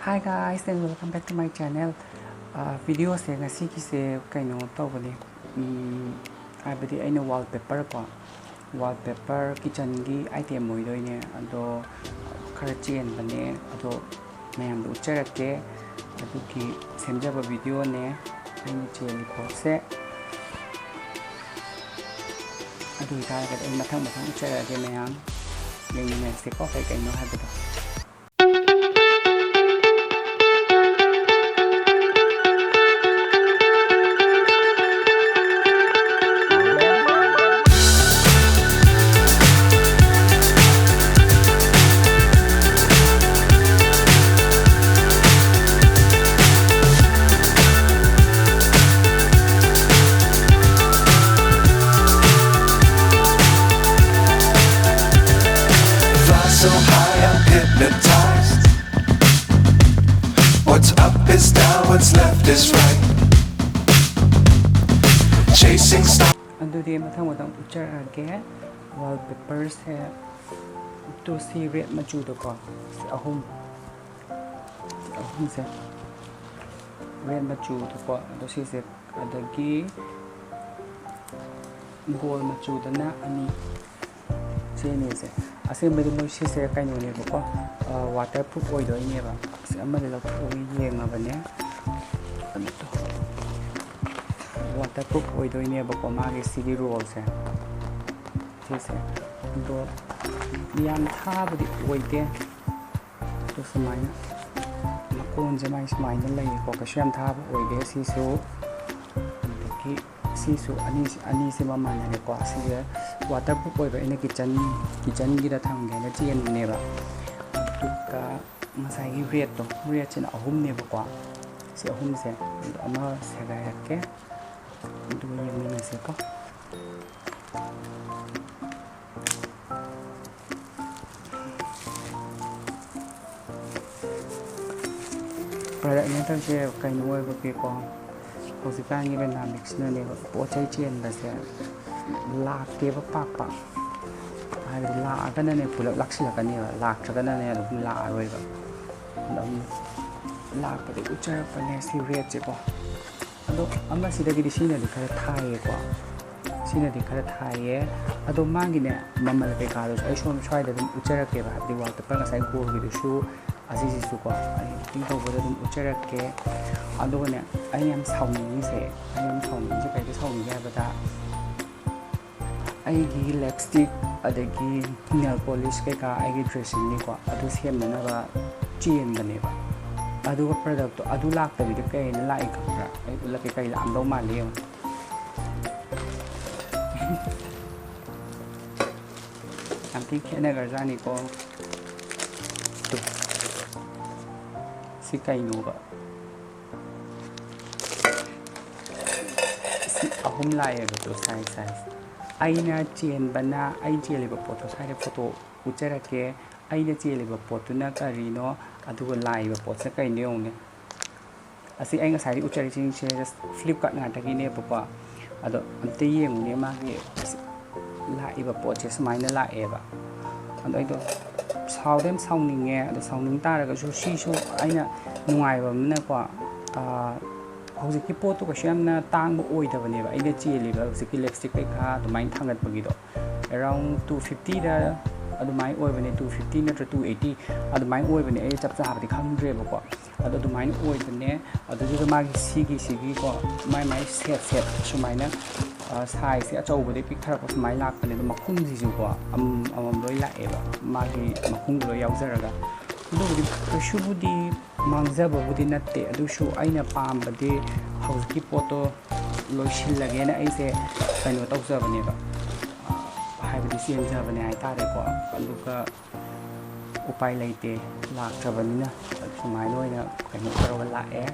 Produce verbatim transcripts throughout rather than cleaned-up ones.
Hi guys and welcome back to my channel. ꯚꯤꯗꯤꯑꯣꯁꯦ ꯉꯁꯤꯒꯤꯁꯦ ꯀꯩꯅꯣ ꯇꯧꯕꯅꯦ, ꯎꯝ, ꯍꯥꯏꯕꯗꯤ ꯑꯩꯅ wallpaper ꯀꯣ, wallpaper kitchenꯒꯤ item ꯑꯣꯏꯗꯣꯏꯅꯦ꯫ ꯑꯗꯣ ꯈꯔ ꯆꯦꯟꯕꯅꯦ, ꯑꯗꯣ ꯃꯌꯥꯝꯗ ꯎꯠꯆꯔꯛꯀꯦ꯫ ꯑꯗꯨꯒꯤ ꯁꯦꯝꯖꯕ ꯚꯤꯗꯤꯑꯣꯅꯦ ꯑꯩꯅ ꯆꯦꯜꯂꯤ ꯄꯣꯠꯁꯦ꯫ ꯑꯗꯨ ꯑꯣꯏꯇꯥꯔꯒꯗꯤ ꯑꯩ ꯃꯊꯪ ꯃꯊꯪ ꯎꯠꯆꯔꯛꯑꯒꯦ ꯃꯌꯥꯝ, ꯌꯦꯡꯃꯤꯟꯅꯔꯁꯤꯀꯣ ꯀꯩ ꯀꯩꯅꯣ ꯍꯥꯏꯕꯗꯣ꯫ Fly so high, I'm hypnotized. What's up is down, what's left is right. Chasing stars. ꯑꯗꯨꯗꯤ ꯃꯊꯪ ꯃꯊꯪ ꯎꯠꯆꯔꯛꯑꯒꯦ꯫ Wallpaperꯁꯦ ꯇꯨ ꯁꯤ red ꯃꯆꯨꯗꯀꯣ, ꯁꯤ ꯑꯍꯨꯝ, ꯁꯤ ꯑꯍꯨꯝꯁꯦ red ꯃꯆꯨꯗꯀꯣ, ꯑꯗꯣ ꯁꯤꯁꯦ, ꯑꯗꯒꯤ gold ꯃꯆꯨꯗꯅ ꯑꯅꯤ꯫ ꯁꯤ ꯑꯅꯤꯁꯦ ꯑꯁꯦꯡꯕꯗꯤ ꯃꯣꯏ ꯁꯤꯁꯦ ꯀꯩꯅꯣꯅꯦꯕꯀꯣ, waterproof ꯑꯣꯏꯗꯣꯏꯅꯦꯕ꯫ ꯑꯁꯤ ꯑꯃꯗꯤ ꯂꯧꯊꯣꯛꯑꯒ ꯌꯦꯡꯉꯕꯅꯦ꯫ Waterproof ꯑꯣꯏꯗꯣꯏꯅꯦꯕꯀꯣ ꯃꯥꯒꯤ ꯁꯤꯒꯤ rollꯁꯦ, ꯁꯤꯁꯦ꯫ ꯑꯗꯣ ꯌꯥꯝ ꯊꯥꯕꯗꯤ ꯑꯣꯏꯗꯦ꯫ ꯑꯗꯨ ꯁꯨꯃꯥꯏꯅ ꯃꯀꯣꯟꯁꯦ ꯃꯥꯏ ꯁꯨꯃꯥꯏꯅ ꯂꯩꯌꯦꯀꯣ, ꯀꯩꯁꯨ ꯌꯥꯝ ꯊꯥꯕ ꯑꯣꯏꯗꯦ ꯁꯤꯁꯨ꯫ ꯑꯗꯒꯤ ꯁꯤꯁꯨ ꯑꯅꯤ, ꯑꯅꯤꯁꯤꯃ ꯃꯥꯟꯅꯔꯦꯀꯣ꯫ ꯁꯤꯁꯦ waterproof ꯑꯣꯏꯕ, ꯑꯩꯅ kitchen, kitchenꯒꯤꯗ ꯊꯝꯒꯦꯅ ꯆꯦꯟꯕꯅꯦꯕ꯫ ꯑꯗꯨꯒ ꯉꯁꯥꯏꯒꯤ redꯇꯣ, redꯁꯤꯅ ꯑꯍꯨꯝꯅꯦꯕꯀꯣ꯫ ꯁꯤ ꯑꯍꯨꯝꯁꯦ ꯑꯗꯣ ꯑꯃ ꯁꯦꯒꯥꯏꯔꯛꯀꯦ, ꯑꯗꯨꯒ ꯌꯦꯡꯃꯤꯟꯅꯁꯦꯀꯣ꯫ Product ꯃꯊꯛꯁꯦ ꯀꯩꯅꯣ ꯑꯣꯏꯕꯒꯤꯀꯣ, ꯍꯧꯖꯤꯛꯀꯥꯟꯒꯤ Reynoldsꯅꯅꯦꯕ ꯄꯣꯠ ꯆꯩ ꯆꯦꯟꯕꯁꯦ ꯂꯥꯛꯇꯦꯕ ꯄꯥꯛ ꯄꯥꯛ꯫ ꯍꯥꯏꯕꯗꯤ ꯂꯥꯛꯑꯒꯅꯅꯦ ꯄꯨꯂꯞ ꯂꯥꯛꯁꯤꯜꯂꯛꯀꯅꯦꯕ, ꯂꯥꯛꯇ꯭ꯔꯒꯅꯅꯦ ꯑꯗꯨꯝ ꯂꯥꯛꯑꯔꯣꯏꯕ꯫ ꯑꯗꯣ ꯂꯥꯛꯄꯗꯒꯤ ꯎꯠꯆꯔꯛꯄꯅꯦ ꯁꯤ ꯔꯦꯠꯁꯦꯀꯣ꯫ ꯑꯗꯣ ꯑꯃꯁꯤꯗꯒꯤꯗꯤ ꯁꯤꯅꯗꯤ ꯈꯔ ꯊꯥꯏꯌꯦꯀꯣ, ꯁꯤꯅꯗꯤ ꯈꯔ ꯊꯥꯏꯌꯦ꯫ ꯑꯗꯣ ꯃꯥꯒꯤꯅꯦ ꯃꯃꯜ ꯀꯩꯀꯥꯗꯨꯁꯨ ꯑꯩ ꯁꯣꯝ ꯁ꯭ꯋꯥꯏꯗ ꯑꯗꯨꯝ ꯎꯠꯆꯔꯛꯀꯦꯕ, ꯍꯥꯏꯕꯗꯤ ꯋꯥꯜꯄꯦꯄꯔ ꯉꯁꯥꯏ ꯒꯣꯜꯒꯤꯗꯨꯁꯨ ꯑꯁꯤꯁꯤꯁꯨꯀꯣ ꯑꯩ ꯕꯨꯛꯀꯤꯡ ꯇꯧꯕꯗ ꯑꯗꯨꯝ ꯎꯠꯆꯔꯛꯀꯦ꯫ ꯑꯗꯨꯒꯅꯦ, ꯑꯩ ꯌꯥꯝ ꯁꯥꯎꯅꯤꯡꯉꯤꯁꯦ, ꯑꯩ ꯌꯥꯝ ꯁꯥꯎꯅꯤꯡꯉꯤꯁꯦ ꯀꯩꯗ ꯁꯥꯎꯅꯤꯡꯒꯦ ꯍꯥꯏꯕꯗ, ꯑꯩꯒꯤ ꯂꯤꯞꯁꯇꯤꯛ ꯑꯗꯒꯤ ꯅꯦꯜ ꯄꯣꯂꯤꯁ ꯀꯩꯀꯥ ꯑꯩꯒꯤ ꯗ꯭ꯔꯦꯁꯤꯡꯅꯤꯀꯣ, ꯑꯗꯨ ꯁꯦꯝꯅꯅꯕ ꯆꯦꯟꯕꯅꯦꯕ꯫ ꯑꯗꯨꯒ ꯄ꯭ꯔꯗꯛꯇꯣ ꯑꯗꯨ ꯂꯥꯛꯇꯕꯤꯗ ꯀꯩꯅ ꯂꯥꯛꯏ ꯈꯪꯕ꯭ꯔꯥ? ꯑꯩ ꯎꯠꯂꯛꯀꯦ, ꯀꯩ ꯂꯥꯛꯑꯝꯗꯧ ꯃꯥꯜꯂꯤ ꯌꯦꯡꯉꯣ꯫ ꯌꯥꯝ ꯊꯤ ꯈꯦꯠꯅꯈ꯭ꯔꯖꯥꯠꯅꯤꯀꯣ꯫ ꯇꯨ꯫ ꯁꯤ ꯀꯩꯅꯣꯕ? ꯁꯤ ꯑꯍꯨꯝ ꯂꯥꯛꯑꯦꯕ ꯇꯨ, ꯁꯥꯏꯖ, ꯁꯥꯏꯖ꯫ ꯑꯩꯅ ꯆꯦꯟꯕꯅ, ꯑꯩ ꯆꯦꯜꯂꯤꯕ ꯄꯣꯠꯇꯣ ꯁ꯭ꯋꯥꯏꯗ ꯐꯣꯇꯣ ꯎꯠꯆꯔꯛꯀꯦ꯫ ꯑꯩꯅ ꯆꯦꯜꯂꯤꯕ ꯄꯣꯠꯇꯨꯅ ꯀꯔꯤꯅꯣ, ꯑꯗꯨꯒ ꯂꯥꯛꯏꯕ ꯄꯣꯠꯁꯦ ꯀꯩꯅꯣ ꯌꯦꯡꯉꯨꯅꯦ꯫ ꯑꯁꯤ ꯑꯩ ꯉꯁꯥꯏꯗꯒꯤ ꯎꯠꯆꯔꯤꯁꯤꯡꯁꯦ just Flipkart ꯉꯥꯛꯇꯒꯤꯅꯦꯕꯀꯣ꯫ ꯑꯗꯣ ꯑꯝꯇ ꯌꯦꯡꯉꯨꯅꯦ, ꯃꯥꯒꯤ ꯂꯥꯛꯏꯕ ꯄꯣꯠꯁꯦ ꯁꯨꯃꯥꯏꯅ ꯂꯥꯛꯑꯦꯕ꯫ ꯑꯗꯣ ꯑꯩꯗꯣ ꯁꯥꯎꯗꯤ ꯌꯥꯝ ꯁꯥꯎꯅꯤꯡꯉꯦ꯫ ꯑꯗꯣ ꯁꯥꯎꯅꯤꯡ ꯇꯥꯔꯒꯁꯨ ꯁꯤꯁꯨ ꯑꯩꯅ ꯅꯨꯡꯉꯥꯏꯕ ꯑꯃꯅꯀꯣ, ꯑꯥ, ꯍꯧꯖꯤꯛꯀꯤ ꯄꯣꯠꯇꯣ ꯀꯩꯁꯨ ꯌꯥꯝꯅ ꯇꯥꯡꯕ ꯑꯣꯏꯗꯕꯅꯦꯕ꯫ ꯑꯩꯅ ꯆꯦꯜꯂꯤꯕ ꯍꯧꯖꯤꯛꯀꯤ ꯂꯤꯞꯁꯇꯤꯛ ꯀꯩꯀꯥ ꯑꯗꯨꯃꯥꯏꯅ ꯊꯥꯡꯒꯠꯄꯒꯤꯗꯣ around two fifty ꯗ ꯑꯗꯨꯃꯥꯏꯅ ꯑꯣꯏꯕꯅꯦ, two fifty ꯅꯠꯇ꯭ꯔ two eighty ꯑꯗꯨꯃꯥꯏꯅ ꯑꯣꯏꯕꯅꯦ꯫ ꯑꯩ ꯆꯞ ꯆꯥꯕꯗꯤ ꯈꯪꯗ꯭ꯔꯦꯕꯀꯣ꯫ ꯑꯗꯣ ꯑꯗꯨꯃꯥꯏꯅ ꯑꯣꯏꯕꯅꯦ꯫ ꯑꯗꯨꯗꯨꯒ ꯃꯥꯒꯤ ꯁꯤꯒꯤ, ꯁꯤꯒꯤꯀꯣ, ꯃꯥꯏ ꯃꯥꯏ ꯁꯦꯠ ꯁꯦꯠ ꯁꯨꯃꯥꯏꯅ, ꯑ, ꯁꯥꯏꯖꯁꯦ ꯑꯆꯧꯕꯗꯒꯤ ꯄꯤꯛꯊꯔꯛꯄ ꯁꯨꯃꯥꯏꯅ ꯂꯥꯛꯄꯅꯦ꯫ ꯑꯗꯣ ꯃꯈꯨꯝꯁꯤꯁꯨꯀꯣ, ꯑꯃ-, ꯑꯃꯃꯝ ꯂꯣꯏ ꯂꯥꯛꯑꯦꯕ, ꯃꯥꯒꯤ ꯃꯈꯨꯝꯗꯣ ꯂꯣꯏ ꯌꯥꯎꯖꯔꯒ꯫ ꯑꯗꯨꯕꯨꯗꯤ ꯀꯩꯁꯨꯕꯨꯗꯤ ꯃꯥꯡꯖꯕꯕꯨꯗꯤ ꯅꯠꯇꯦ, ꯑꯗꯨꯁꯨ ꯑꯩꯅ ꯄꯥꯝꯕꯗꯤ ꯍꯧꯖꯤꯛꯀꯤ ꯄꯣꯠꯇꯣ ꯂꯣꯏꯁꯤꯜꯂꯒꯦꯅ ꯑꯩꯁꯦ ꯀꯩꯅꯣ ꯇꯧꯖꯕꯅꯦꯕ, ꯍꯥꯏꯕꯗꯤ ꯆꯦꯟꯖꯕꯅꯦ ꯍꯥꯏꯇꯥꯔꯦꯀꯣ꯫ ꯑꯗꯨꯒ ꯎꯄꯥꯏ ꯂꯩꯇꯦ, ꯂꯥꯛꯇ꯭ꯔꯕꯅꯤꯅ ꯁꯨꯃꯥꯏꯅ ꯑꯣꯏꯅ ꯀꯩꯅꯣ ꯇꯧꯔꯒ ꯂꯥꯛꯑꯦ꯫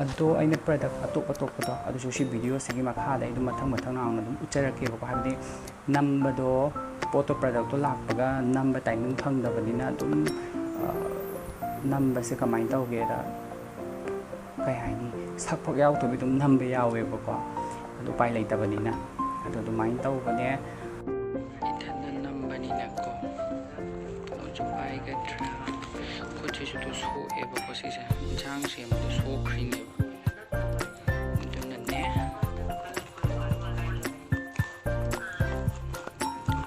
ꯑꯗꯣ ꯑꯩꯅ ꯄ꯭ꯔꯗꯛ ꯑꯇꯣꯞ ꯑꯇꯣꯞꯄꯗꯣ ꯑꯗꯨꯁꯨ ꯁꯤ ꯚꯤꯗꯤꯑꯣꯁꯤꯒꯤ ꯃꯈꯥꯗ ꯑꯩ ꯑꯗꯨꯝ ꯃꯊꯪ ꯃꯊꯪ ꯅꯥꯎꯅ ꯑꯗꯨꯝ ꯎꯠꯆꯔꯛꯀꯦꯕꯀꯣ, ꯍꯥꯏꯕꯗꯤ ꯅꯝꯕꯗꯣ, ꯄꯣꯠꯇꯣ ꯄ꯭ꯔꯗꯛꯇꯣ ꯂꯥꯛꯄꯒ ꯅꯝꯕ ꯇꯥꯏꯃꯤꯡ ꯐꯪꯗꯕꯅꯤꯅ ꯑꯗꯨꯝ, ꯑ, ꯅꯝꯕꯁꯦ ꯀꯃꯥꯏꯅ ꯇꯧꯒꯦꯗ, ꯀꯩ ꯍꯥꯏꯅꯤ, ꯁꯛꯄꯛ ꯌꯥꯎꯗꯕꯤ ꯑꯗꯨꯝ ꯅꯝꯕ ꯌꯥꯎꯋꯦꯕꯀꯣ, ꯑꯗꯨ ꯎꯄꯥꯏ ꯂꯩꯇꯕꯅꯤꯅ꯫ ꯑꯗꯨ ꯑꯗꯨꯃꯥꯏꯅ ꯇꯧꯕꯅꯦ꯫ ꯏꯊꯟꯗ ꯅꯝꯕꯅꯤꯅꯀꯣ, ꯐꯣꯟꯁꯨ ꯄꯥꯏꯒꯗ꯭ꯔꯥ, ꯈꯨꯠꯁꯤꯁꯨ ꯁꯣꯛꯑꯦꯕꯀꯣ ꯁꯤꯁꯦ, ꯏꯟꯁꯥꯡ ꯁꯦꯝꯕꯗ ꯁꯣꯛꯈ꯭ꯔꯤꯅꯦꯕ꯫ ꯑꯗꯨꯅꯅꯦ,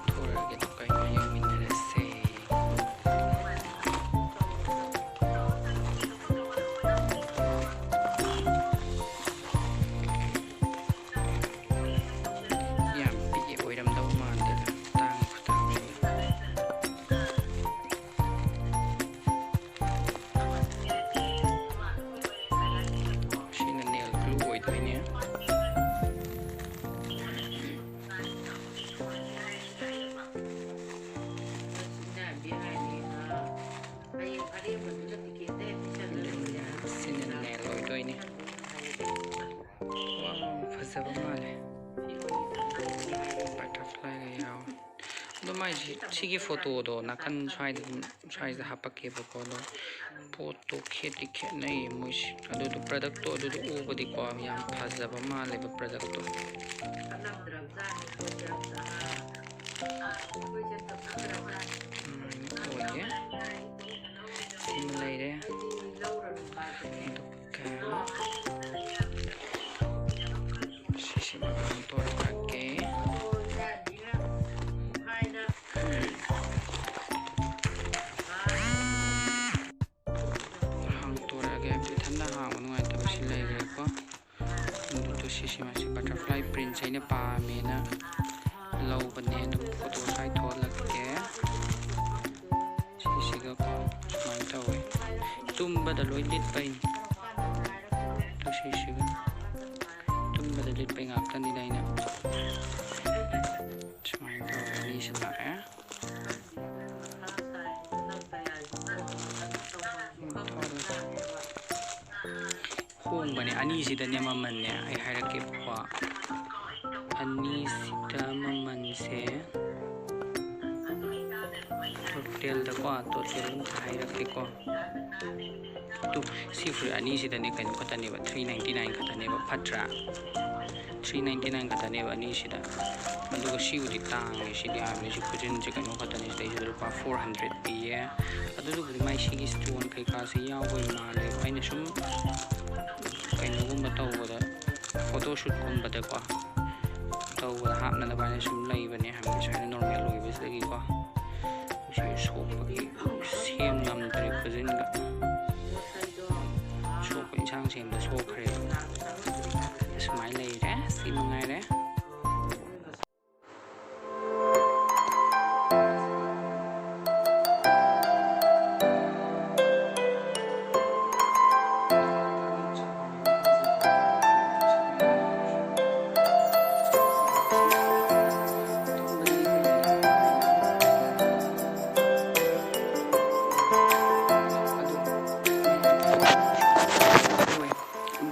ꯊꯣꯔꯛꯑꯒꯦ, ꯑꯗꯨꯒ ꯑꯩꯅ ꯌꯦꯡꯃꯤꯟꯅꯔꯁꯦ꯫ ꯌꯥꯝ ꯄꯤꯛꯑꯦ, ꯑꯣꯏꯔꯝꯗꯧ ꯃꯥꯟꯗꯦꯗ, ꯇꯥꯡꯕ ꯈꯨꯇꯥꯡꯁꯤꯗꯤ꯫ ꯁꯤꯅ nail glue ꯑꯣꯏꯗꯣꯏꯅꯦ꯫ ꯁꯤꯅ nail ꯑꯣꯏꯗꯣꯏꯅꯦ꯫ Wow, ꯐꯖꯕ ꯃꯥꯜꯂꯦ꯫ Butterflyꯒ ꯌꯥꯎꯋꯦ꯫ ꯑꯗꯣ ꯃꯥꯏꯁꯤ, ꯁꯤꯒꯤ photoꯗꯣ ꯅꯥꯀꯟ ꯁ꯭ꯋꯥꯏꯗ ꯑꯗꯨꯝ, ꯁ꯭ꯋꯥꯏꯁꯤꯗ ꯍꯥꯞꯄꯛꯀꯦꯕꯀꯣ꯫ ꯑꯗꯣ ꯄꯣꯠꯇꯣ ꯈꯦꯠꯇꯤ ꯈꯦꯠꯅꯩꯌꯦ ꯃꯣꯏꯁꯤ꯫ ꯑꯗꯨꯗꯣ productꯇꯣ ꯑꯗꯨꯗꯣ ꯎꯕꯗꯤꯀꯣ ꯌꯥꯝ ꯐꯖꯕ ꯃꯥꯜꯂꯦꯕ productꯇꯣ꯫ ꯎꯝ, ꯑꯣꯏꯌꯦ꯫ ꯁꯤꯃ ꯂꯩꯔꯦ꯫ ꯑꯗꯨꯒ ꯁꯤꯁꯤꯃ ꯍꯥꯡꯇꯣꯔꯛꯑꯒꯦ꯫ ꯍꯥꯡꯇꯣꯔꯛꯑꯒꯦ ꯍꯥꯏꯕꯗꯤ ꯏꯊꯟꯗ ꯍꯥꯡꯕ ꯅꯨꯡꯉꯥꯏꯇꯕ ꯁꯤ ꯂꯩꯈ꯭ꯔꯦꯀꯣ꯫ ꯑꯗꯨꯗꯣ ꯁꯤꯁꯤꯃ, ꯁꯤ butterfly printꯁꯦ ꯑꯩꯅ ꯄꯥꯝꯃꯦꯅ ꯂꯧꯕꯅꯦ꯫ ꯑꯗꯨꯝ photo ꯁ꯭ꯋꯥꯏ ꯊꯣꯛꯍꯜꯂꯛꯀꯦ꯫ ꯁꯤꯁꯤꯒꯀꯣ ꯁꯨꯃꯥꯏꯅ ꯇꯧꯋꯦ꯫ ꯇꯨꯝꯕꯗ ꯂꯣꯏ ꯂꯤꯠꯄꯩꯅꯤ꯫ ꯑꯗꯨ ꯁꯤꯁꯤꯒ ꯇꯨꯝꯕꯗ ꯂꯤꯠꯄꯩ ꯉꯥꯛꯇꯅꯤꯗ ꯑꯩꯅ꯫ ꯁꯨꯃꯥꯏꯅ ꯇꯧꯔꯦ, ꯑꯅꯤꯁꯤ ꯂꯥꯛꯑꯦ꯫ ꯍꯣꯡꯕꯅꯦ ꯑꯅꯤꯁꯤꯗꯅꯦ ꯃꯃꯜꯅꯦ, ꯑꯩ ꯍꯥꯏꯔꯛꯀꯦꯕꯀꯣ꯫ ꯑꯅꯤꯁꯤꯗ ꯃꯃꯜꯁꯦ totalꯗꯀꯣ, total ꯑꯝꯇ ꯍꯥꯏꯔꯛꯀꯦꯀꯣ꯫ ꯇꯨ, ꯁꯤ ꯐꯨꯔꯤꯠ ꯑꯅꯤꯁꯤꯗꯅꯦ ꯀꯩꯅꯣ ꯈꯛꯇꯅꯦꯕ, three ninety nine ꯈꯛꯇꯅꯦꯕ, ꯐꯠꯇ꯭ꯔꯥ? Three ninety nine ꯈꯛꯇꯅꯦꯕ ꯑꯅꯤꯁꯤꯗ꯫ ꯑꯗꯨꯒ ꯁꯤꯕꯨꯗꯤ ꯇꯥꯡꯉꯦ, ꯁꯤꯗꯤ ꯍꯥꯏꯕꯅꯤ, ꯁꯤ ꯈꯨꯖꯤꯟꯁꯦ ꯀꯩꯅꯣ ꯈꯛꯇꯅꯤ, ꯁꯤꯗꯩꯁꯤꯗ ꯂꯨꯄꯥ ꯐꯣꯔ ꯍꯟꯗ꯭ꯔꯦꯠ ꯄꯤꯌꯦ꯫ ꯑꯗꯨꯗꯨꯕꯨꯗꯤ ꯃꯥꯏ ꯁꯤꯒꯤ ꯏꯁꯇꯣꯟ ꯀꯩꯀꯥꯁꯦ ꯌꯥꯎꯕꯩ ꯃꯥꯜꯂꯦ꯫ ꯑꯩꯅ ꯁꯨꯝ ꯀꯩꯅꯣꯒꯨꯝꯕ ꯇꯧꯕꯗ, ꯐꯣꯇꯣ ꯁꯨꯠꯀꯨꯝꯕꯗꯀꯣ ꯇꯧꯕꯗ ꯍꯥꯞꯅꯅꯕ ꯍꯥꯏꯅ ꯁꯨꯝ ꯂꯩꯕꯅꯦ ꯍꯥꯏꯕꯗꯤ, ꯁꯨꯃꯥꯏꯅ ꯅꯣꯔꯃꯦꯜ ꯑꯣꯏꯕꯁꯤꯗꯒꯤꯀꯣ꯫ ꯁꯤ ꯁꯣꯛꯄꯒꯤ ꯁꯦꯝ ꯉꯝꯗ꯭ꯔꯦ ꯈꯨꯖꯤꯟꯒ꯫ ꯁꯣꯛꯄ ꯏꯟꯁꯥꯡ ꯁꯦꯝꯕ ꯁꯣꯛꯈ꯭ꯔꯦ꯫ ꯑꯁꯨꯃꯥꯏꯅ ꯂꯩꯔꯦ꯫ ꯁꯤ ꯃꯉꯥꯏꯔꯦ꯫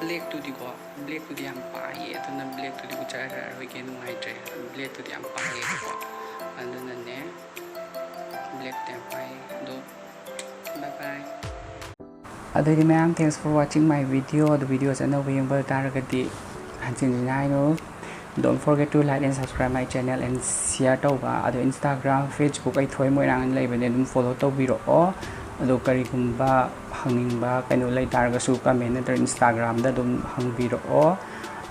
ꯕ꯭ꯂꯦꯛꯇꯨꯗꯤꯀꯣ, ꯕ꯭ꯂꯦꯛꯇꯨꯗꯤ ꯌꯥꯝ ꯄꯥꯏꯌꯦ, ꯑꯗꯨꯅ ꯕ꯭ꯂꯦꯛꯇꯨꯗꯤ ꯎꯠꯆꯔꯔꯣꯏꯒꯦ, ꯅꯨꯡꯉꯥꯏꯇ꯭ꯔꯦ꯫ ꯕ꯭ꯂꯦꯛꯇꯨꯗꯤ ꯌꯥꯝ ꯄꯥꯏꯌꯦꯕꯀꯣ, ꯑꯗꯨꯅꯅꯦ ꯕ꯭ꯂꯦꯛꯇꯤ ꯌꯥꯝ ꯄꯥꯏꯌꯦ꯫ ꯑꯗꯣ bye bye꯫ ꯑꯗꯨꯗꯤ ꯃꯌꯥꯝ, thanks for watching my video꯫ ꯑꯗꯨ videoꯁꯦ ꯑꯅꯧꯕ ꯌꯦꯡꯕ ꯇꯥꯔꯒꯗꯤ ꯍꯟꯖꯤꯟ ꯍꯟꯖꯤꯟ ꯍꯥꯏꯅꯨ, don't forget to like and subscribe my channel and share ꯇꯧꯕ꯫ ꯑꯗꯣ Instagram, Facebook ꯑꯩ ꯊꯣꯏ ꯃꯣꯏꯔꯥꯡ ꯂꯩꯕꯅꯦ, ꯑꯗꯨꯝ follow ꯇꯧꯕꯤꯔꯛꯑꯣ꯫ ꯑꯗꯣ ꯀꯔꯤꯒꯨꯝꯕ ꯍꯪꯅꯤꯡꯕ ꯀꯩꯅꯣ ꯂꯩ ꯇꯥꯔꯒꯁꯨ comment ꯅꯠꯇ꯭ꯔꯒ Instagramꯗ ꯑꯗꯨꯝ ꯍꯪꯕꯤꯔꯛꯑꯣ꯫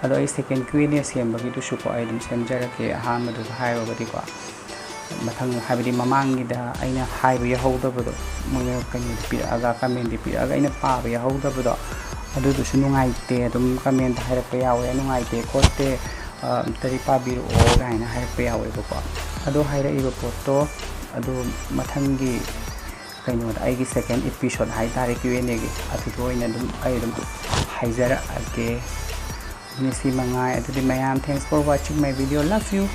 ꯑꯗꯣ ꯑꯩ second Q and A ꯁꯦꯝꯕꯒꯤꯗꯨꯁꯨꯀꯣ ꯑꯩ ꯑꯗꯨꯝ ꯁꯦꯝꯖꯔꯛꯀꯦ, ꯑꯍꯥꯟꯕꯗꯨꯗ ꯍꯥꯏꯔꯨꯔꯒꯗꯤꯀꯣ꯫ ꯃꯊꯪ, ꯍꯥꯏꯕꯗꯤ ꯃꯃꯥꯡꯒꯤꯗ ꯑꯩꯅ ꯍꯥꯏꯕ ꯌꯥꯍꯧꯗꯕꯗꯣ, ꯃꯣꯏꯅ ꯀꯩꯅꯣꯗ ꯄꯤꯔꯛꯑꯒ, commentꯗ ꯄꯤꯔꯛꯑꯒ ꯑꯩꯅ ꯄꯥꯕ ꯌꯥꯍꯧꯗꯕꯗꯣ, ꯑꯗꯨꯗꯨꯁꯨ ꯅꯨꯡꯉꯥꯏꯇꯦ꯫ ꯑꯗꯨꯝ commentꯗ ꯍꯥꯏꯔꯛꯄ ꯌꯥꯎꯋꯦ, "ꯅꯨꯡꯉꯥꯏꯇꯦ ꯈꯣꯠꯇꯦ, ꯑ, ꯑꯝꯇꯗꯤ ꯄꯥꯕꯤꯔꯛꯑꯣ" ꯀꯥꯏꯅ ꯍꯥꯏꯔꯛꯄ ꯌꯥꯎꯋꯦꯕꯀꯣ꯫ ꯑꯗꯣ ꯍꯥꯏꯔꯛꯏꯕ ꯄꯣꯠꯇꯣ ꯑꯗꯨ ꯃꯊꯪꯒꯤ ꯀꯩꯅꯣꯗ, ꯑꯩꯒꯤ second episode ꯍꯥꯏꯇꯥꯔꯦ, Q and Aꯒꯤ, ꯑꯗꯨꯗ ꯑꯣꯏꯅ ꯑꯗꯨꯝ ꯑꯩ ꯑꯗꯨꯝ ꯍꯥꯏꯖꯔꯛꯑꯒꯦ꯫ ꯑꯗꯨꯅ ꯁꯤ ꯃꯉꯥꯏ꯫ ꯑꯗꯨꯗꯤ ꯃꯌꯥꯝ, thanks for watching my video, love you,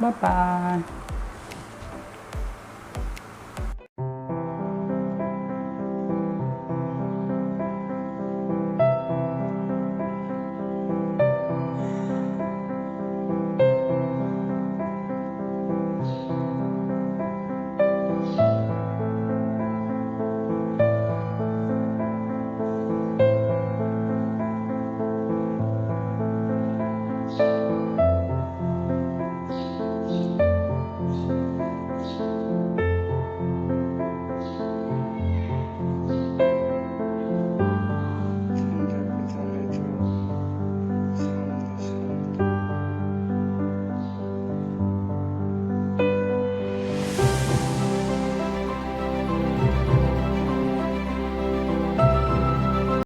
bye bye꯫